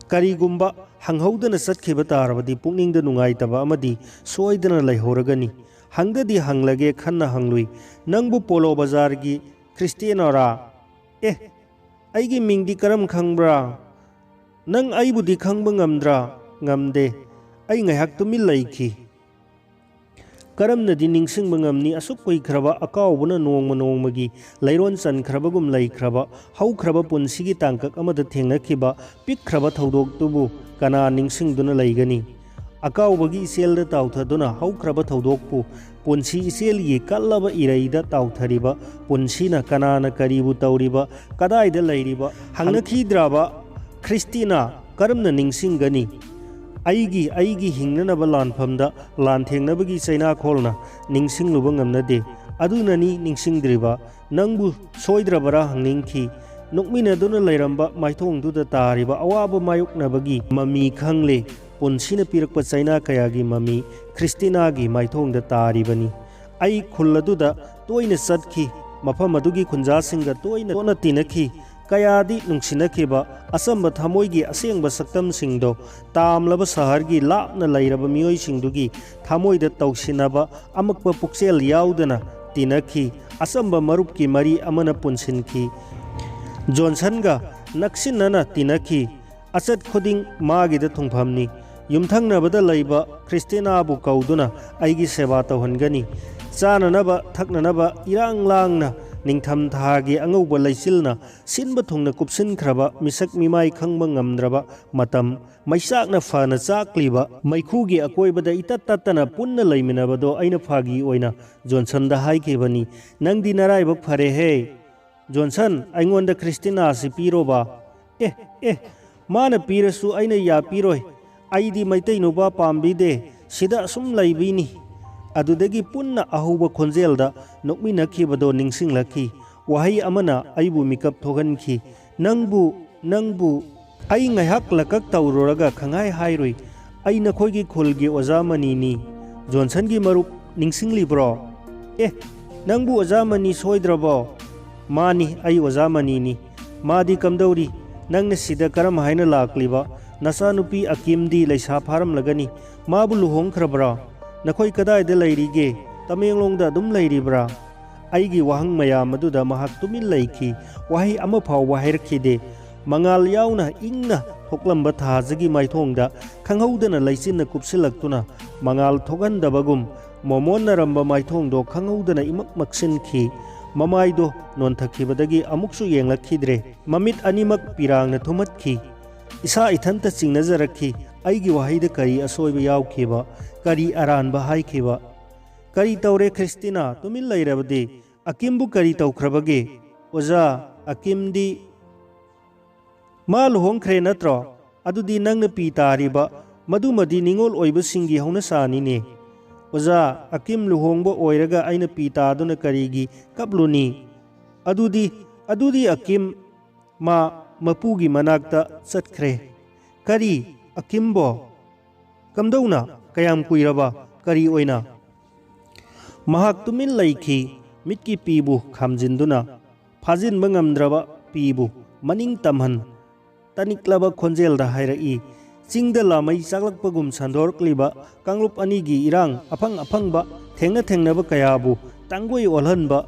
ꯀꯔꯤꯒꯨꯝꯕ ꯍꯪꯍꯧꯗꯅ ꯆꯠꯈꯤꯕ ꯇꯥꯔꯕꯗꯤ ꯄꯨꯛꯅꯤꯡꯗ ꯅꯨꯡꯉꯥꯏꯇꯕ ꯑꯃꯗꯤ ꯁꯣꯏꯗꯅ ꯂꯩꯍꯧꯔꯒꯅꯤ꯫ ꯍꯪꯗꯗꯤ ꯍꯪꯂꯒꯦ ꯈꯟꯅ ꯍꯪꯂꯨꯏ, "ꯅꯪꯕꯨ ꯄꯣꯂꯣ ꯕꯖꯥꯔꯒꯤ ꯈ꯭ꯔꯤꯁꯇꯤꯌꯥꯅꯣꯔꯥ?" "ꯑꯦ, ꯑꯩꯒꯤ ꯃꯤꯡꯗꯤ ꯀꯔꯝ ꯈꯪꯕ꯭ꯔꯥ? ꯅꯪ ꯑꯩꯕꯨꯗꯤ ꯈꯪꯕ ꯉꯝꯗ꯭ꯔꯥ?" "ꯉꯝꯗꯦ꯫" ꯑꯩ ꯉꯥꯏꯍꯥꯛ ꯇꯨꯃꯤꯟ ꯂꯩꯈꯤ꯫ ꯀꯔꯝꯅꯗꯤ ꯅꯤꯡꯁꯤꯡꯕ ꯉꯝꯅꯤ ꯑꯁꯨꯛ ꯀꯨꯏꯈ꯭ꯔꯕ, ꯑꯀꯥꯎꯕꯅ ꯅꯣꯡꯃ ꯅꯣꯡꯃꯒꯤ ꯂꯩꯔꯣꯟ ꯆꯟꯈ꯭ꯔꯕꯒꯨꯝ ꯂꯩꯈ꯭ꯔꯕ, ꯍꯧꯈ꯭ꯔꯕ ꯄꯨꯟꯁꯤꯒꯤ ꯇꯥꯡꯀꯛ ꯑꯃꯗ ꯊꯦꯡꯅꯈꯤꯕ ꯄꯤꯛꯈ꯭ꯔꯕ ꯊꯧꯗꯣꯛꯇꯨꯕꯨ ꯀꯅꯥ ꯅꯤꯡꯁꯤꯡꯗꯨꯅ ꯂꯩꯒꯅꯤ? ꯑꯀꯥꯎꯕꯒꯤ ꯏꯆꯦꯜꯗ ꯇꯥꯎꯊꯗꯨꯅ ꯍꯧꯈ꯭ꯔꯕ ꯊꯧꯗꯣꯛꯄꯨ, ꯄꯨꯟꯁꯤ ꯏꯆꯦꯜꯒꯤ ꯀꯜꯂꯕ ꯏꯔꯩꯗ ꯇꯥꯎꯊꯔꯤꯕ ꯄꯨꯟꯁꯤꯅ ꯀꯅꯥꯅ ꯀꯔꯤꯕꯨ ꯇꯧꯔꯤꯕ, ꯀꯗꯥꯏꯗ ꯂꯩꯔꯤꯕ ꯍꯪꯅꯈꯤꯗ꯭ꯔꯕ ꯈ꯭ꯔꯤꯁꯇꯤꯅꯥ ꯀꯔꯝꯅ ꯅꯤꯡꯁꯤꯡꯒꯅꯤ? ꯑꯩꯒꯤ, ꯑꯩꯒꯤ ꯍꯤꯡꯅꯅꯕ ꯂꯥꯟꯐꯝꯗ ꯂꯥꯟꯊꯦꯡꯅꯕꯒꯤ ꯆꯩꯅꯥꯈꯣꯜꯅ ꯅꯤꯡꯁꯤꯡꯂꯨꯕ ꯉꯝꯅꯗꯦ꯫ ꯑꯗꯨꯅꯅꯤ ꯅꯤꯡꯁꯤꯡꯗ꯭ꯔꯤꯕ꯫ ꯅꯪꯕꯨ ꯁꯣꯏꯗ꯭ꯔꯕꯔꯥ ꯍꯪꯅꯤꯡꯈꯤ꯫ ꯅꯣꯛꯃꯤꯟꯅꯗꯨꯅ ꯂꯩꯔꯝꯕ ꯃꯥꯏꯊꯣꯡꯗꯨꯗ ꯇꯥꯔꯤꯕ ꯑꯋꯥꯕ ꯃꯥꯌꯣꯛꯅꯕꯒꯤ ꯃꯃꯤ ꯈꯪꯂꯦ꯫ ꯄꯨꯟꯁꯤꯅ ꯄꯤꯔꯛꯄ ꯆꯩꯅꯥ ꯀꯌꯥꯒꯤ ꯃꯃꯤ ꯈ꯭ꯔꯤꯁꯇꯤꯅꯥꯒꯤ ꯃꯥꯏꯊꯣꯡꯗ ꯇꯥꯔꯤꯕꯅꯤ꯫ ꯑꯩ ꯈꯨꯜ ꯑꯗꯨꯗ ꯇꯣꯏꯅ ꯆꯠꯈꯤ꯫ ꯃꯐꯝ ꯑꯗꯨꯒꯤ ꯈꯨꯟꯖꯥꯁꯤꯡꯒ ꯇꯣꯏꯅ ꯇꯣꯠꯅ ꯇꯤꯟꯅꯈꯤ꯫ ꯀꯌꯥꯗꯤ ꯅꯨꯡꯁꯤꯅꯈꯤꯕ ꯑꯆꯝꯕ ꯊꯃꯣꯏꯒꯤ ꯑꯁꯦꯡꯕ ꯁꯛꯇꯝꯁꯤꯡꯗꯣ ꯇꯥꯝꯂꯕ ꯁꯍꯔꯒꯤ ꯂꯥꯞꯅ ꯂꯩꯔꯕ ꯃꯤꯑꯣꯏꯁꯤꯡꯗꯨꯒꯤ ꯊꯃꯣꯏꯗ ꯇꯧꯁꯤꯟꯅꯕ ꯑꯃꯛꯄ ꯄꯨꯛꯆꯦꯜ ꯌꯥꯎꯗꯅ ꯇꯤꯟꯅꯈꯤ꯫ ꯑꯆꯝꯕ ꯃꯔꯨꯞꯀꯤ ꯃꯔꯤ ꯑꯃꯅ ꯄꯨꯟꯁꯤꯟꯈꯤ꯫ ꯖꯣꯟꯁꯟꯒ ꯅꯛꯁꯤꯟꯅꯅ ꯇꯤꯟꯅꯈꯤ꯫ ꯑꯆꯠ ꯈꯨꯗꯤꯡ ꯃꯥꯒꯤꯗ ꯊꯨꯡꯐꯝꯅꯤ꯫ ꯌꯨꯝꯊꯪꯅꯕꯗ ꯂꯩꯕ ꯈ꯭ꯔꯤꯁꯇꯤꯅꯥꯕꯨ ꯀꯧꯗꯨꯅ ꯑꯩꯒꯤ ꯁꯦꯕꯥ ꯇꯧꯍꯟꯒꯅꯤ꯫ ꯆꯥꯅꯅꯕ ꯊꯛꯅꯅꯕ ꯏꯔꯥꯡ ꯂꯥꯡꯅ ꯅꯤꯡꯊꯝ ꯊꯥꯒꯤ ꯑꯉꯧꯕ ꯂꯩꯆꯤꯜꯅ ꯁꯤꯟꯕ ꯊꯨꯡꯅ ꯀꯨꯞꯁꯤꯟꯈ꯭ꯔꯕ ꯃꯤꯁꯛ ꯃꯤꯃꯥꯏ ꯈꯪꯕ ꯉꯝꯗ꯭ꯔꯕ ꯃꯇꯝ, ꯃꯩꯆꯥꯛꯅ ꯐꯅ ꯆꯥꯛꯂꯤꯕ ꯃꯩꯈꯨꯒꯤ ꯑꯀꯣꯏꯕꯗ ꯏꯇꯠ ꯇꯠꯇꯅ ꯄꯨꯟꯅ ꯂꯩꯃꯤꯟꯅꯕꯗꯣ ꯑꯩꯅ ꯐꯥꯒꯤ ꯑꯣꯏꯅ ꯖꯣꯟꯁꯟꯗ ꯍꯥꯏꯈꯤꯕꯅꯤ꯫ "ꯅꯪꯗꯤ ꯅꯔꯥꯏꯕꯛ ꯐꯔꯦꯍꯦ꯫ ꯖꯣꯟꯁꯟ, ꯑꯩꯉꯣꯟꯗ ꯈ꯭ꯔꯤꯁꯇꯤꯅꯥꯁꯤ ꯄꯤꯔꯣꯕ꯫" "ꯑꯦ, ꯑꯦ, ꯃꯥꯅ ꯄꯤꯔꯁꯨ ꯑꯩꯅ ꯌꯥꯄꯤꯔꯣꯏ꯫ ꯑꯩꯗꯤ ꯃꯩꯇꯩ ꯅꯨꯄꯥ ꯄꯥꯝꯕꯤꯗꯦ꯫ ꯁꯤꯗ ꯑꯁꯨꯝ ꯂꯩꯕꯤꯅꯤ꯫" ꯑꯗꯨꯗꯒꯤ ꯄꯨꯟꯅ ꯑꯍꯧꯕ ꯈꯣꯟꯖꯦꯜꯗ ꯅꯣꯛꯃꯤꯟꯅꯈꯤꯕꯗꯣ ꯅꯤꯡꯁꯤꯡꯂꯛꯈꯤ꯫ ꯋꯥꯍꯩ ꯑꯃꯅ ꯑꯩꯕꯨ ꯃꯤꯀꯞ ꯊꯣꯛꯍꯟꯈꯤ꯫ "ꯅꯪꯕꯨ, ꯅꯪꯕꯨ꯫" ꯑꯩ ꯉꯥꯏꯍꯥꯛ ꯂꯀꯛ ꯇꯧꯔꯨꯔꯒ ꯈꯪꯍꯥꯏ ꯍꯥꯏꯔꯨꯏ, "ꯑꯩ ꯅꯈꯣꯏꯒꯤ ꯈꯨꯜꯒꯤ ꯑꯣꯖꯥ ꯃꯅꯤꯅꯤ꯫" ꯖꯣꯟꯁꯟꯒꯤ ꯃꯔꯨꯞ ꯅꯤꯡꯁꯤꯡꯂꯤꯕ꯭ꯔꯣ? "ꯑꯦ, ꯅꯪꯕꯨ ꯑꯣꯖꯥ ꯃꯅꯤ ꯁꯣꯏꯗ꯭ꯔꯕꯣ?" "ꯃꯥꯅꯤ, ꯑꯩ ꯑꯣꯖꯥ ꯃꯅꯤꯅꯤ꯫" "ꯃꯥꯗꯤ ꯀꯝꯗꯧꯔꯤ? ꯅꯪꯅ ꯁꯤꯗ ꯀꯔꯝ ꯍꯥꯏꯅ ꯂꯥꯛꯂꯤꯕ? ꯅꯆꯥꯅꯨꯄꯤ ꯑꯀꯤꯝꯗꯤ ꯂꯩꯁꯥ ꯐꯥꯔꯝꯂꯒꯅꯤ꯫ ꯃꯥꯕꯨ ꯂꯨꯍꯣꯡꯈ꯭ꯔꯕ꯭ꯔꯥ? ꯅꯈꯣꯏ ꯀꯗꯥꯏꯗ ꯂꯩꯔꯤꯒꯦ? ꯇꯃꯦꯡꯂꯣꯡꯗ ꯑꯗꯨꯝ ꯂꯩꯔꯤꯕ꯭ꯔꯥ?" ꯑꯩꯒꯤ ꯋꯥꯍꯪ ꯃꯌꯥꯝ ꯑꯗꯨꯗ ꯃꯍꯥꯛ ꯇꯨꯃꯤꯟ ꯂꯩꯈꯤ꯫ ꯋꯥꯍꯩ ꯑꯃ ꯐꯥꯎꯕ ꯍꯥꯏꯔꯛꯈꯤꯗꯦ꯫ ꯃꯉꯥꯜ ꯌꯥꯎꯅ ꯏꯪꯅ ꯊꯣꯛꯂꯝꯕ ꯊꯥꯖꯒꯤ ꯃꯥꯏꯊꯣꯡꯗ ꯈꯪꯍꯧꯗꯅ ꯂꯩꯆꯤꯟꯅ ꯀꯨꯞꯁꯤꯜꯂꯛꯇꯨꯅ ꯃꯉꯥꯜ ꯊꯣꯛꯍꯟꯗꯕꯒꯨꯝ ꯃꯣꯃꯣꯟꯅꯔꯝꯕ ꯃꯥꯏꯊꯣꯡꯗꯣ ꯈꯪꯍꯧꯗꯅ ꯏꯃꯛ ꯃꯛꯁꯤꯟꯈꯤ꯫ ꯃꯃꯥꯏꯗꯣ ꯅꯣꯟꯊꯈꯤꯕꯗꯒꯤ ꯑꯃꯨꯛꯁꯨ ꯌꯦꯡꯂꯛꯈꯤꯗ꯭ꯔꯦ꯫ ꯃꯃꯤꯠ ꯑꯅꯤꯃꯛ ꯄꯤꯔꯥꯡꯅ ꯊꯨꯝꯍꯠꯈꯤ꯫ ꯏꯁꯥ ꯏꯊꯟꯇ ꯆꯤꯡꯅꯖꯔꯛꯈꯤ꯫ ꯑꯩꯒꯤ ꯋꯥꯍꯩꯗ ꯀꯔꯤ ꯑꯁꯣꯏꯕ ꯌꯥꯎꯈꯤꯕ? ꯀꯔꯤ ꯑꯔꯥꯟꯕ ꯍꯥꯏꯈꯤꯕ? "ꯀꯔꯤ ꯇꯧꯔꯦ, ꯈ꯭ꯔꯤꯁꯇꯤꯅꯥ? ꯇꯨꯃꯤꯟ ꯂꯩꯔꯕꯗꯤ? ꯑꯀꯤꯝꯕꯨ ꯀꯔꯤ ꯇꯧꯈ꯭ꯔꯕꯒꯦ?" "ꯑꯣꯖꯥ, ꯑꯀꯤꯝꯗꯤ ꯃꯥ ꯂꯨꯍꯣꯡꯈ꯭ꯔꯦ ꯅꯠꯇ꯭ꯔꯣ? ꯑꯗꯨꯗꯤ ꯅꯪꯅ ꯄꯤ ꯇꯥꯔꯤꯕ ꯃꯗꯨꯃꯗꯤ ꯅꯤꯉꯣꯜ ꯑꯣꯏꯕꯁꯤꯡꯒꯤ ꯍꯧꯅꯁꯥꯅꯤꯅꯦ꯫" "ꯑꯣꯖꯥ, ꯑꯀꯤꯝ ꯂꯨꯍꯣꯡꯕ ꯑꯣꯏꯔꯒ ꯑꯩꯅ ꯄꯤ ꯇꯥꯗꯨꯅ ꯀꯔꯤꯒꯤ ꯀꯞꯂꯨꯅꯤ?" "ꯑꯗꯨꯗꯤ, ꯑꯗꯨꯗꯤ ꯑꯀꯤꯝ ꯃꯥ ꯃꯄꯨꯒꯤ ꯃꯅꯥꯛꯇ ꯆꯠꯈ꯭ꯔꯦ꯫" "ꯀꯔꯤ? ꯑꯀꯤꯝꯕꯣ? ꯀꯝꯗꯧꯅ? ꯀꯌꯥꯝ ꯀꯨꯏꯔꯕ? ꯀꯔꯤ ꯑꯣꯏꯅ?" ꯃꯍꯥꯛ ꯇꯨꯃꯤꯟ ꯂꯩꯈꯤ꯫ ꯃꯤꯠꯀꯤ ꯄꯤꯕꯨ ꯈꯥꯝꯖꯤꯟꯗꯨꯅ, ꯐꯥꯖꯤꯟꯕ ꯉꯝꯗ꯭ꯔꯕ ꯄꯤꯕꯨ ꯃꯅꯤꯡ ꯇꯝꯍꯟ, ꯇꯅꯤꯛꯂꯕ ꯈꯣꯟꯖꯦꯜꯗ ꯍꯥꯏꯔꯛꯏ꯫ ꯆꯤꯡꯗ ꯂꯥꯃꯩ ꯆꯥꯛꯂꯛꯄꯒꯨꯝ ꯁꯟꯗꯣꯔꯛꯂꯤꯕ ꯀꯥꯡꯂꯨꯞ ꯑꯅꯤꯒꯤ ꯏꯔꯥꯡ, ꯑꯐꯪ ꯑꯐꯪꯕ, ꯊꯦꯡꯅ ꯊꯦꯡꯅꯕ ꯀꯌꯥꯕꯨ ꯇꯥꯡꯒꯣꯏ ꯑꯣꯜꯍꯟꯕ,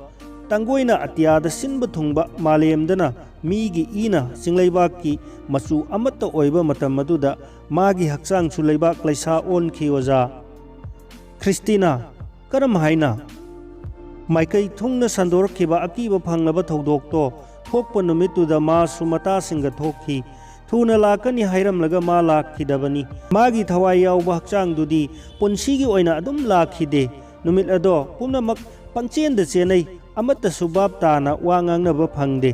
ꯇꯥꯡꯒꯣꯏꯅ ꯑꯇꯤꯌꯥꯗ ꯁꯤꯟꯕ ꯊꯨꯡꯕ, ꯃꯥꯂꯦꯝꯗꯅ ꯃꯤꯒꯤ ꯏꯅ ꯆꯤꯡꯂꯩꯕꯥꯛꯀꯤ ꯃꯆꯨ ꯑꯃꯠꯇ ꯑꯣꯏꯕ ꯃꯇꯝ ꯑꯗꯨꯗ ꯃꯥꯒꯤ ꯍꯛꯆꯥꯡꯁꯨ ꯂꯩꯕꯥꯛ ꯂꯩꯁꯥ ꯑꯣꯟꯈꯤ, ꯑꯣꯖꯥ꯫ ꯈ꯭ꯔꯤꯁꯇꯤꯅꯥ, ꯀꯔꯝ ꯍꯥꯏꯅ? ꯃꯥꯏꯀꯩ ꯊꯨꯡꯅ ꯁꯟꯗꯣꯔꯛꯈꯤꯕ ꯑꯀꯤꯕ ꯐꯪꯂꯕ ꯊꯧꯗꯣꯛꯇꯣ ꯊꯣꯛꯄ ꯅꯨꯃꯤꯠꯇꯨꯗ ꯃꯥꯁꯨ ꯃꯇꯥꯁꯤꯡꯒ ꯊꯣꯛꯈꯤ꯫ ꯊꯨꯅ ꯂꯥꯛꯀꯅꯤ ꯍꯥꯏꯔꯝꯂꯒ ꯃꯥ ꯂꯥꯛꯈꯤꯗꯕꯅꯤ꯫ ꯃꯥꯒꯤ ꯊꯋꯥꯏ ꯌꯥꯎꯕ ꯍꯛꯆꯥꯡꯗꯨꯗꯤ ꯄꯨꯟꯁꯤꯒꯤ ꯑꯣꯏꯅ ꯑꯗꯨꯝ ꯂꯥꯛꯈꯤꯗꯦ꯫ ꯅꯨꯃꯤꯠ ꯑꯗꯣ ꯄꯨꯝꯅꯃꯛ ꯄꯪꯆꯦꯟꯗ ꯆꯦꯟꯅꯩ, ꯑꯃꯠꯇꯁꯨ ꯚꯥꯞ ꯇꯥꯅ ꯋꯥ ꯉꯥꯡꯅꯕ ꯐꯪꯗꯦ꯫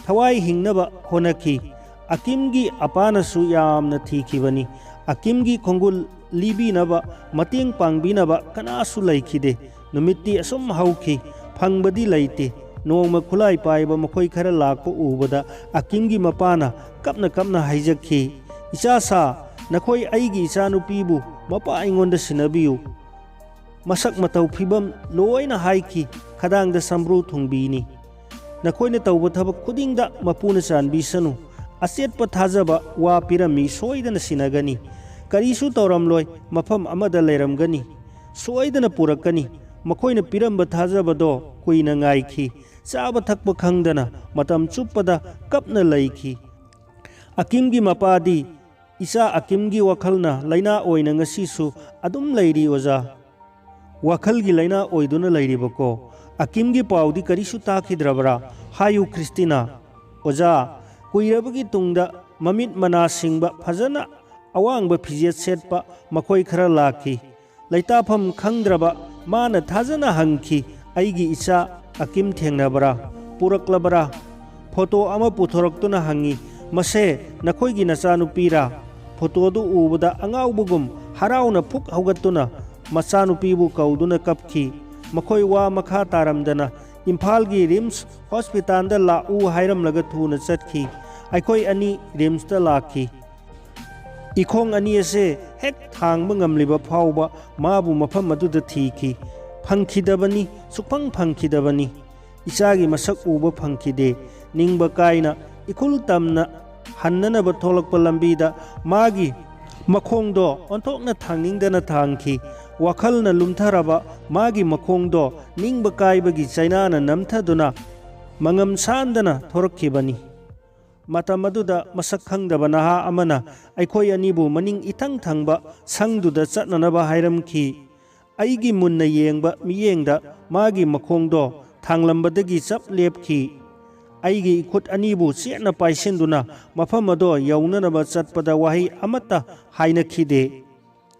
ꯊꯋꯥꯏ ꯍꯤꯡꯅꯕ ꯍꯣꯠꯅꯈꯤ꯫ ꯑꯀꯤꯝꯒꯤ ꯑꯄꯥꯅꯁꯨ ꯌꯥꯝꯅ ꯊꯤꯈꯤꯕꯅꯤ꯫ ꯑꯀꯤꯝꯒꯤ ꯈꯣꯡꯒꯨꯜ ꯂꯤꯕꯤꯅꯕ, ꯃꯇꯦꯡ ꯄꯥꯡꯕꯤꯅꯕ ꯀꯅꯥꯁꯨ ꯂꯩꯈꯤꯗꯦ꯫ ꯅꯨꯃꯤꯠꯇꯤ ꯑꯁꯨꯝ ꯍꯧꯈꯤ꯫ ꯐꯪꯕꯗꯤ ꯂꯩꯇꯦ꯫ ꯅꯣꯡꯃ ꯈꯨꯠꯂꯥꯏ ꯄꯥꯏꯕ ꯃꯈꯣꯏ ꯈꯔ ꯂꯥꯛꯄ ꯎꯕꯗ ꯑꯀꯤꯝꯒꯤ ꯃꯄꯥꯅ ꯀꯞꯅ ꯀꯞꯅ ꯍꯥꯏꯖꯈꯤ, "ꯏꯆꯥ ꯁꯥ, ꯅꯈꯣꯏ ꯑꯩꯒꯤ ꯏꯆꯥꯅꯨꯄꯤꯕꯨ ꯃꯄꯥ ꯑꯩꯉꯣꯟꯗ ꯁꯤꯟꯅꯕꯤꯌꯨ꯫ ꯃꯁꯛ ꯃꯇꯧ ꯐꯤꯕꯝ ꯂꯣꯏꯅ ꯍꯥꯏꯈꯤ, ꯈꯗꯥꯡꯗ ꯁꯝꯕ꯭ꯔꯨ ꯊꯨꯡꯕꯤꯅꯤ꯫ ꯅꯈꯣꯏꯅ ꯇꯧꯕ ꯊꯕꯛ ꯈꯨꯗꯤꯡꯗ ꯃꯄꯨꯅ ꯆꯥꯟꯕꯤꯁꯅꯨ꯫ ꯑꯆꯦꯠꯄ ꯊꯥꯖꯕ ꯋꯥ ꯄꯤꯔꯝꯃꯤ, ꯁꯣꯏꯗꯅ ꯁꯤꯟꯅꯒꯅꯤ꯫ ꯀꯔꯤꯁꯨ ꯇꯧꯔꯝꯂꯣꯏ, ꯃꯐꯝ ꯑꯃꯗ ꯂꯩꯔꯝꯒꯅꯤ꯫ ꯁꯣꯏꯗꯅ ꯄꯨꯔꯛꯀꯅꯤ꯫ ꯃꯈꯣꯏꯅ ꯄꯤꯔꯝꯕ ꯊꯥꯖꯕꯗꯣ ꯀꯨꯏꯅ ꯉꯥꯏꯈꯤ꯫ ꯆꯥꯕ ꯊꯛꯄ ꯈꯪꯗꯅ ꯃꯇꯝ ꯆꯨꯞꯄꯗ ꯀꯞꯅ ꯂꯩꯈꯤ꯫ ꯑꯀꯤꯝꯒꯤ ꯃꯄꯥꯗꯤ, "ꯏꯆꯥ ꯑꯀꯤꯝꯒꯤ ꯋꯥꯈꯜꯅ ꯂꯥꯏꯅꯥ ꯑꯣꯏꯅ ꯉꯁꯤꯁꯨ ꯑꯗꯨꯝ ꯂꯩꯔꯤ, ꯑꯣꯖꯥ"꯫ "ꯋꯥꯈꯜꯒꯤ ꯂꯥꯏꯅꯥ ꯑꯣꯏꯗꯨꯅ ꯂꯩꯔꯤꯕꯀꯣ? ꯑꯀꯤꯝꯒꯤ ꯄꯥꯎꯗꯤ ꯀꯔꯤꯁꯨ ꯇꯥꯈꯤꯗ꯭ꯔꯕ꯭ꯔꯥ? ꯍꯥꯏꯌꯨ, ꯈ꯭ꯔꯤꯁꯇꯤꯅꯥ"꯫ ꯑꯣꯖꯥ, ꯀꯨꯏꯔꯕꯒꯤ ꯇꯨꯡꯗ ꯃꯃꯤꯠ ꯃꯅꯥ ꯁꯤꯡꯕ, ꯐꯖꯅ ꯑꯋꯥꯡꯕ ꯐꯤꯖꯦꯠ ꯁꯦꯠꯄ ꯃꯈꯣꯏ ꯈꯔ ꯂꯥꯛꯈꯤ꯫ ꯂꯩꯇꯥꯐꯝ ꯈꯪꯗ꯭ꯔꯕ ꯃꯥꯅ ꯊꯥꯖꯅ ꯍꯪꯈꯤ, "ꯑꯩꯒꯤ ꯏꯆꯥ ꯑꯀꯤꯝ ꯊꯦꯡꯅꯕ꯭ꯔꯥ? ꯄꯨꯔꯛꯂꯕ꯭ꯔꯥ?" ꯐꯣꯇꯣ ꯑꯃ ꯄꯨꯊꯣꯔꯛꯇꯨꯅ ꯍꯪꯉꯤ, "ꯃꯁꯦ ꯅꯈꯣꯏꯒꯤ ꯅꯆꯥꯅꯨꯄꯤꯔꯥ?" ꯐꯣꯇꯣꯗꯨ ꯎꯕꯗ ꯑꯉꯥꯎꯕꯒꯨꯝ ꯍꯔꯥꯎꯅ ꯐꯨꯛ ꯍꯧꯒꯠꯇꯨꯅ ꯃꯆꯥꯅꯨꯄꯤꯕꯨ ꯀꯧꯗꯨꯅ ꯀꯞꯈꯤ꯫ ꯃꯈꯣꯏ ꯋꯥ ꯃꯈꯥ ꯇꯥꯔꯝꯗꯅ ꯏꯝꯐꯥꯜꯒꯤ ꯔꯤꯝꯁ ꯍꯣꯁꯄꯤꯇꯥꯜꯗ ꯂꯥꯛꯎ ꯍꯥꯏꯔꯝꯂꯒ ꯊꯨꯅ ꯆꯠꯈꯤ꯫ ꯑꯩꯈꯣꯏ ꯑꯅꯤ ꯔꯤꯝꯁꯇ ꯂꯥꯛꯈꯤ꯫ ꯏꯈꯣꯡ ꯑꯅꯤ ꯑꯁꯦ ꯍꯦꯛ ꯊꯥꯡꯕ ꯉꯝꯂꯤꯕ ꯐꯥꯎꯕ ꯃꯥꯕꯨ ꯃꯐꯝ ꯑꯗꯨꯗ ꯊꯤꯈꯤ꯫ ꯐꯪꯈꯤꯗꯕꯅꯤ, ꯁꯨꯛꯐꯪ ꯐꯪꯈꯤꯗꯕꯅꯤ꯫ ꯏꯆꯥꯒꯤ ꯃꯁꯛ ꯎꯕ ꯐꯪꯈꯤꯗꯦ꯫ ꯅꯤꯡꯕ ꯀꯥꯏꯅ ꯏꯈꯨꯜ ꯇꯝꯅ ꯍꯟꯅꯅꯕ ꯊꯣꯛꯂꯛꯄ ꯂꯝꯕꯤꯗ ꯃꯥꯒꯤ ꯃꯈꯣꯡꯗꯣ ꯑꯣꯟꯊꯣꯛꯅ ꯊꯥꯡꯅꯤꯡꯗꯅ ꯊꯥꯡꯈꯤ꯫ ꯋꯥꯈꯜꯅ ꯂꯨꯝꯊꯔꯕ ꯃꯥꯒꯤ ꯃꯈꯣꯡꯗꯣ ꯅꯤꯡꯕ ꯀꯥꯏꯕꯒꯤ ꯆꯩꯅꯥꯅ ꯅꯝꯊꯗꯨꯅ ꯃꯉꯝ ꯁꯥꯟꯗꯅ ꯊꯣꯔꯛꯈꯤꯕꯅꯤ꯫ ꯃꯇꯝ ꯑꯗꯨꯗ ꯃꯁꯛ ꯈꯪꯗꯕ ꯅꯍꯥ ꯑꯃꯅ ꯑꯩꯈꯣꯏ ꯑꯅꯤꯕꯨ ꯃꯅꯤꯡ ꯏꯊꯪ ꯊꯪꯕ ꯁꯪꯗꯨꯗ ꯆꯠꯅꯅꯕ ꯍꯥꯏꯔꯝꯈꯤ꯫ ꯑꯩꯒꯤ ꯃꯨꯟꯅ ꯌꯦꯡꯕ ꯃꯤꯠꯌꯦꯡꯗ ꯃꯥꯒꯤ ꯃꯈꯣꯡꯗꯣ ꯊꯥꯡꯂꯝꯕꯗꯒꯤ ꯆꯞ ꯂꯦꯞꯈꯤ꯫ ꯑꯩꯒꯤ ꯏꯈꯨꯠ ꯑꯅꯤꯕꯨ ꯆꯦꯠꯅ ꯄꯥꯏꯁꯤꯟꯗꯨꯅ ꯃꯐꯝ ꯑꯗꯣ ꯌꯧꯅꯅꯕ ꯆꯠꯄꯗ ꯋꯥꯍꯩ ꯑꯃꯠꯇ ꯍꯥꯏꯅꯈꯤꯗꯦ꯫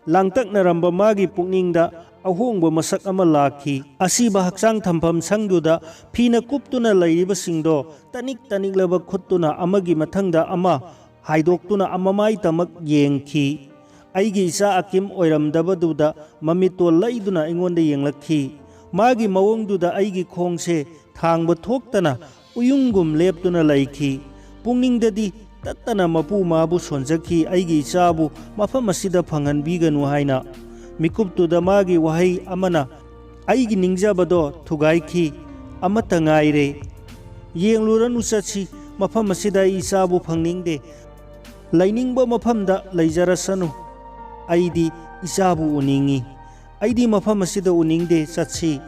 ꯂꯥꯡꯇꯛꯅꯔꯝꯕ ꯃꯥꯒꯤ ꯄꯨꯛꯅꯤꯡꯗ ꯑꯍꯣꯡꯕ ꯃꯁꯛ ꯑꯃ ꯂꯥꯛꯈꯤ꯫ ꯑꯁꯤꯕ ꯍꯛꯆꯥꯡ ꯊꯝꯐꯝ ꯁꯪꯗꯨꯗ ꯐꯤꯅ ꯀꯨꯞꯇꯨꯅ ꯂꯩꯔꯤꯕꯁꯤꯡꯗꯣ ꯇꯅꯤꯛ ꯇꯅꯤꯛꯂꯕ ꯈꯨꯠꯇꯨꯅ ꯑꯃꯒꯤ ꯃꯊꯪꯗ ꯑꯃ ꯍꯥꯏꯗꯣꯛꯇꯨꯅ ꯑꯃꯃꯥꯏ ꯇꯃꯛ ꯌꯦꯡꯈꯤ꯫ ꯑꯩꯒꯤ ꯏꯆꯥ ꯑꯀꯤꯝ ꯑꯣꯏꯔꯝꯗꯕꯗꯨꯗ ꯃꯃꯤꯠꯇꯣ ꯂꯩꯗꯨꯅ ꯑꯩꯉꯣꯟꯗ ꯌꯦꯡꯂꯛꯈꯤ꯫ ꯃꯥꯒꯤ ꯃꯑꯣꯡꯗꯨꯗ ꯑꯩꯒꯤ ꯈꯣꯡꯁꯦ ꯊꯥꯡꯕ ꯊꯣꯛꯇꯅ ꯎꯌꯨꯡꯒꯨꯝ ꯂꯦꯞꯇꯨꯅ ꯂꯩꯈꯤ꯫ ꯄꯨꯛꯅꯤꯡꯗꯗꯤ ꯇꯠꯇꯅ ꯃꯄꯨ ꯃꯥꯕꯨ ꯁꯣꯟꯖꯈꯤ, "ꯑꯩꯒꯤ ꯏꯆꯥꯕꯨ ꯃꯐꯝ ꯑꯁꯤꯗ ꯐꯪꯍꯟꯕꯤꯒꯅꯨ" ꯍꯥꯏꯅ꯫ ꯃꯤꯀꯨꯞꯇꯨꯗ ꯃꯥꯒꯤ ꯋꯥꯍꯩ ꯑꯃꯅ ꯑꯩꯒꯤ ꯅꯤꯡꯖꯕꯗꯣ ꯊꯨꯒꯥꯏꯈꯤ꯫ "ꯑꯃꯠꯇ ꯉꯥꯏꯔꯦ꯫ ꯌꯦꯡꯂꯨꯔꯅꯨ, ꯆꯠꯁꯤ꯫ ꯃꯐꯝ ꯑꯁꯤꯗ ꯑꯩ ꯏꯆꯥꯕꯨ ꯐꯪꯅꯤꯡꯗꯦ꯫ ꯂꯩꯅꯤꯡꯕ ꯃꯐꯝꯗ ꯂꯩꯖꯔꯁꯅꯨ꯫ ꯑꯩꯗꯤ ꯏꯆꯥꯕꯨ ꯎꯅꯤꯡꯏ"꯫ "ꯑꯩꯗꯤ ꯃꯐꯝ ꯑꯁꯤꯗ ꯎꯅꯤꯡꯗꯦ, ꯆꯠꯁꯤ꯫"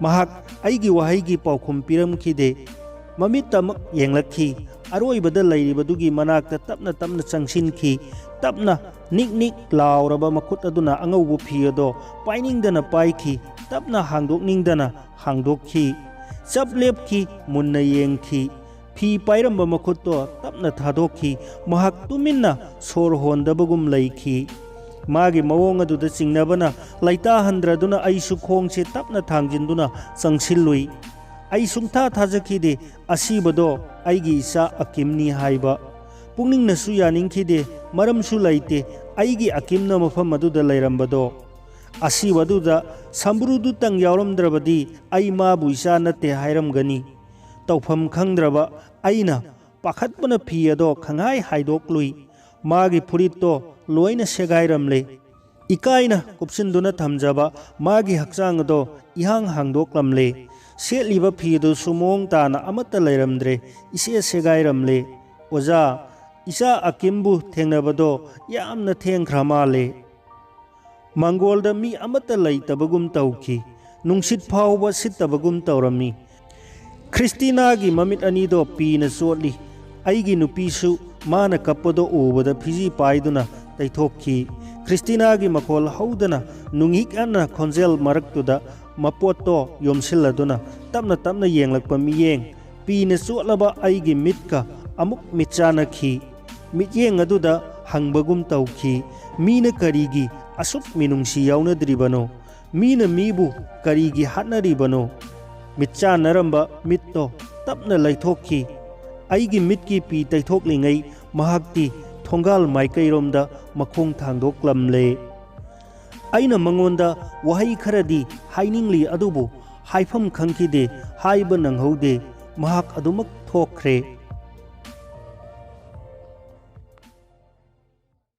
ꯃꯍꯥꯛ ꯑꯩꯒꯤ ꯋꯥꯍꯩꯒꯤ ꯄꯥꯎꯈꯨꯝ ꯄꯤꯔꯝꯈꯤꯗꯦ꯫ ꯃꯃꯤꯠꯇꯃꯛ ꯌꯦꯡꯂꯛꯈꯤ꯫ ꯑꯔꯣꯏꯕꯗ ꯂꯩꯔꯤꯕꯗꯨꯒꯤ ꯃꯅꯥꯛꯇ ꯇꯞꯅ ꯇꯞꯅ ꯆꯪꯁꯤꯟꯈꯤ꯫ ꯇꯞꯅ ꯅꯤꯛ ꯅꯤꯛ ꯂꯥꯎꯔꯕ ꯃꯈꯨꯠ ꯑꯗꯨꯅ ꯑꯉꯧꯕ ꯐꯤ ꯑꯗꯣ ꯄꯥꯏꯅꯤꯡꯗꯅ ꯄꯥꯏꯈꯤ, ꯇꯞꯅ ꯍꯥꯡꯗꯣꯛꯅꯤꯡꯗꯅ ꯍꯥꯡꯗꯣꯛꯈꯤ꯫ ꯆꯞ ꯂꯦꯞꯈꯤ, ꯃꯨꯟꯅ ꯌꯦꯡꯈꯤ꯫ ꯐꯤ ꯄꯥꯏꯔꯝꯕ ꯃꯈꯨꯠꯇꯣ ꯇꯞꯅ ꯊꯥꯗꯣꯛꯈꯤ꯫ ꯃꯍꯥꯛ ꯇꯨꯃꯤꯟꯅ ꯁꯣꯔ ꯍꯣꯟꯗꯕꯒꯨꯝ ꯂꯩꯈꯤ꯫ ꯃꯥꯒꯤ ꯃꯑꯣꯡ ꯑꯗꯨꯗ ꯆꯤꯡꯅꯕꯅ ꯂꯩꯇꯥꯍꯟꯗ꯭ꯔꯗꯨꯅ ꯑꯩꯁꯨ ꯈꯣꯡꯁꯦ ꯇꯞꯅ ꯊꯥꯡꯖꯤꯟꯗꯨꯅ ꯆꯪꯁꯤꯜꯂꯨꯏ꯫ ꯑꯩ ꯁꯨꯡꯊꯥ ꯊꯥꯖꯈꯤꯗꯦ ꯑꯁꯤꯕꯗꯣ ꯑꯩꯒꯤ ꯏꯆꯥ ꯑꯀꯤꯝꯅꯤ ꯍꯥꯏꯕ꯫ ꯄꯨꯛꯅꯤꯡꯅꯁꯨ ꯌꯥꯅꯤꯡꯈꯤꯗꯦ, ꯃꯔꯝꯁꯨ ꯂꯩꯇꯦ ꯑꯩꯒꯤ ꯑꯀꯤꯝꯅ ꯃꯐꯝ ꯑꯗꯨꯗ ꯂꯩꯔꯝꯕꯗꯣ꯫ ꯑꯁꯤꯕꯗꯨꯗ ꯁꯝꯕ꯭ꯔꯨꯗꯨꯇꯪ ꯌꯥꯎꯔꯝꯗ꯭ꯔꯕꯗꯤ ꯑꯩ ꯃꯥꯕꯨ ꯏꯆꯥ ꯅꯠꯇꯦ ꯍꯥꯏꯔꯝꯒꯅꯤ꯫ ꯇꯧꯐꯝ ꯈꯪꯗ꯭ꯔꯕ ꯑꯩꯅ ꯄꯥꯈꯠꯄꯅ ꯐꯤ ꯑꯗꯣ ꯈꯪꯍꯥꯏ ꯍꯥꯏꯗꯣꯛꯂꯨꯏ꯫ ꯃꯥꯒꯤ ꯐꯨꯔꯤꯠꯇꯣ ꯂꯣꯏꯅ ꯁꯦꯒꯥꯏꯔꯝꯂꯦ꯫ ꯏꯀꯥꯏꯅ ꯀꯨꯞꯁꯤꯟꯗꯨꯅ ꯊꯝꯖꯕ ꯃꯥꯒꯤ ꯍꯛꯆꯥꯡ ꯑꯗꯣ ꯏꯍꯥꯡ ꯍꯥꯡꯗꯣꯛꯂꯝꯂꯦ꯫ ꯁꯦꯠꯂꯤꯕ ꯐꯤ ꯑꯗꯨꯁꯨ ꯃꯑꯣꯡ ꯇꯥꯅ ꯑꯃꯠꯇ ꯂꯩꯔꯝꯗ꯭ꯔꯦ, ꯏꯁꯦ ꯁꯦꯒꯥꯏꯔꯝꯂꯦ꯫ "ꯑꯣꯖꯥ, ꯏꯆꯥ ꯑꯀꯤꯝꯕꯨ ꯊꯦꯡꯅꯕꯗꯣ ꯌꯥꯝꯅ ꯊꯦꯡꯈ꯭ꯔ ꯃꯥꯜꯂꯦ꯫" ꯃꯪꯒꯣꯜꯗ ꯃꯤ ꯑꯃꯠꯇ ꯂꯩꯇꯕꯒꯨꯝ ꯇꯧꯈꯤ꯫ ꯅꯨꯡꯁꯤꯠ ꯐꯥꯎꯕ ꯁꯤꯠꯇꯕꯒꯨꯝ ꯇꯧꯔꯝꯃꯤ꯫ ꯈ꯭ꯔꯤꯁꯇꯤꯅꯥꯒꯤ ꯃꯃꯤꯠ ꯑꯅꯤꯗꯣ ꯄꯤꯅ ꯆꯣꯠꯂꯤ꯫ ꯑꯩꯒꯤ ꯅꯨꯄꯤꯁꯨ ꯃꯥꯅ ꯀꯞꯄꯗꯣ ꯎꯕꯗ ꯐꯤꯖꯤ ꯄꯥꯏꯗꯨꯅ ꯇꯩꯊꯣꯛꯈꯤ꯫ ꯈ꯭ꯔꯤꯁꯇꯤꯅꯥꯒꯤ ꯃꯈꯣꯜ ꯍꯧꯗꯅ ꯅꯨꯡꯍꯤꯛ ꯍꯟꯅ ꯈꯣꯟꯖꯦꯜ ꯃꯔꯛꯇꯨꯗ ꯃꯄꯣꯠꯇꯣ ꯌꯣꯝꯁꯤꯜꯂꯗꯨꯅ ꯇꯞꯅ ꯇꯞꯅ ꯌꯦꯡꯂꯛꯄ ꯃꯤꯠꯌꯦꯡ ꯄꯤꯅ ꯆꯣꯠꯂꯕ ꯑꯩꯒꯤ ꯃꯤꯠꯀ ꯑꯃꯨꯛ ꯃꯤꯠꯆꯥꯟꯅꯈꯤ꯫ ꯃꯤꯠꯌꯦꯡ ꯑꯗꯨꯗ ꯍꯪꯕꯒꯨꯝ ꯇꯧꯈꯤ, "ꯃꯤꯅ ꯀꯔꯤꯒꯤ ꯑꯁꯨꯛ ꯃꯤꯅꯨꯡꯁꯤ ꯌꯥꯎꯅꯗ꯭ꯔꯤꯕꯅꯣ? ꯃꯤꯅ ꯃꯤꯕꯨ ꯀꯔꯤꯒꯤ ꯍꯥꯠꯅꯔꯤꯕꯅꯣ?" ꯃꯤꯠꯆꯥꯟꯅꯔꯝꯕ ꯃꯤꯠꯇꯣ ꯇꯞꯅ ꯂꯩꯊꯣꯛꯈꯤ꯫ ꯑꯩꯒꯤ ꯃꯤꯠꯀꯤ ꯄꯤ ꯇꯩꯊꯣꯛꯂꯤꯉꯩ ꯃꯍꯥꯛꯇꯤ ꯊꯣꯡꯒꯥꯜ ꯃꯥꯏꯀꯩꯔꯣꯝꯗ ꯃꯈꯣꯡ ꯊꯥꯡꯗꯣꯛꯂꯝꯂꯦ꯫ ꯑꯩꯅ ꯃꯉꯣꯟꯗ ꯋꯥꯍꯩ ꯈꯔꯗꯤ ꯍꯥꯏꯅꯤꯡꯂꯤ, ꯑꯗꯨꯕꯨ ꯍꯥꯏꯐꯝ ꯈꯪꯈꯤꯗꯦ, ꯍꯥꯏꯕ ꯅꯪꯍꯧꯗꯦ꯫ ꯃꯍꯥꯛ ꯑꯗꯨꯃꯛ ꯊꯣꯛꯈ꯭ꯔꯦ꯫